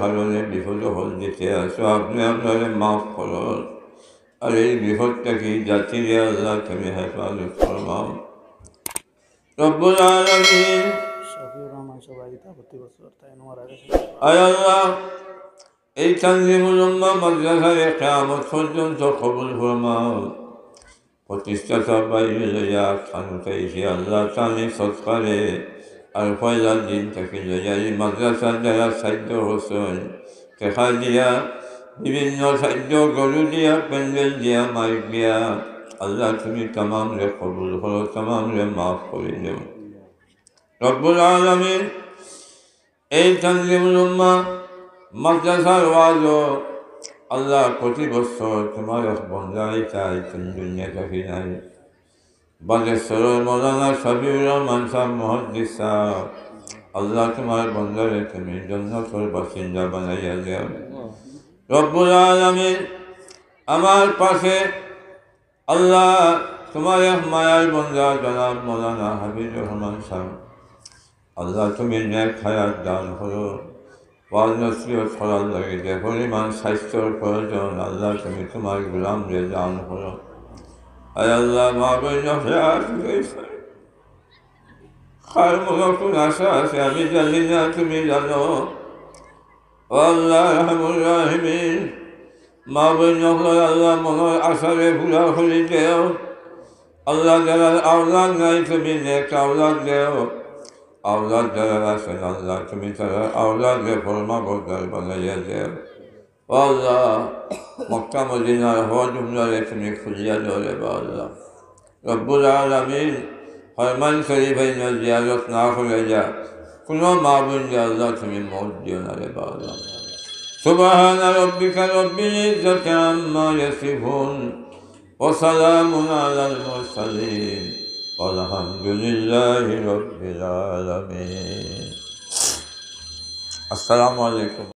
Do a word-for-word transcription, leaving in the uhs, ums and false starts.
কারণে বিপদো পড়িতে আছো, আপনে আমরারে মাফ করো। আর এই বিপদ থাকি জাতিরে আল্লাহ তুমি হেফাজত ফরমাও। রব্বুল আলামিন। শফিউর রহমান সভাপতি প্রতি বছর তাই নোয়ার আগে আয় আল্লাহ, এই তানজিমুল উম্মাহ মাদ্রাসারে কিয়ামত পর্যন্ত কবুল ফরমাও। প্রতিষ্ঠাতা বাইরে লইয়া খানুতাইছি আল্লাহ, তানি সৎকারে আর পয়লা দিন থাকি লইয়া এই মাদ্রাসার যারা সাহায্য করছইন, টেকা দিয়া, বিভিন্ন সাহায্য, গরু দিয়া, প্যান্ডেল দিয়া, মাইক দিয়া, আল্লাহ তুমি তামামরে কবুল করো, তামামরে মাফ করি দেও। রব্বুল আলামিন, এই তানজিমুল উম্মাহ মাদ্রাসার ওয়াজো আল্লাহ প্রতি বছর তোমার এক বন্দাই চাই, তুমি দুনিয়া থাকি নাই। বাদেশ্বরর মৌলানা শফিউর রহমান সাহেব মুহাদ্দিস সাহেব, আল্লাহ তোমার বন্দারে তুমি জন্নতর বাসিন্দা বানাইয়া দেও। রব্বুল আলামিন, আমার পাশে আল্লাহ তোমার এক মায়ার বন্দা জনাব মৌলানা হাফিজুর রহমান সাহেব, আল্লাহ তুমি নেক হায়াত দান করো। ওয়াজ নসিহত করার লাগি যে পরিমাণ স্বাস্থ্যর প্রয়োজন, আল্লাহ তুমি তোমার গোলামরে দান করো। আয় আল্লাহ, মা বইন হকলে আজ রইছে, কার মনো কুন আশা আছে আমি জানি না, তুমি জানো। ও আল্লাহ আরহামুর রাহিমিন, মা বইন হকলর আল্লাহ মনর আশারে পুরা করি দেও। আল্লাহ যারার আওলাদ নাই, তুমি নেক আওলাদ দেও। আওলাদ যারার আছেন আল্লাহ, তুমি তারার আওলাদরে ফরমাবরদার বানাইয়া দেও। ও আল্লাহ, মক্কা মদিনার হজ উমরারে তুমি খুলিয়া দেও রে বা আল্লাহ। রব্বুল আলামিন, হরমাইন শরীফ আইন জিয়ারত না করে যা কুনু মা বইনরে আল্লাহ তুমি মউত দিও না রে বা আল্লাহ। سبحان ربك رب العزة عما يصفون وسلام على المرسلين والحمد لله رب العالمين. আসসালামু আলাইকুম।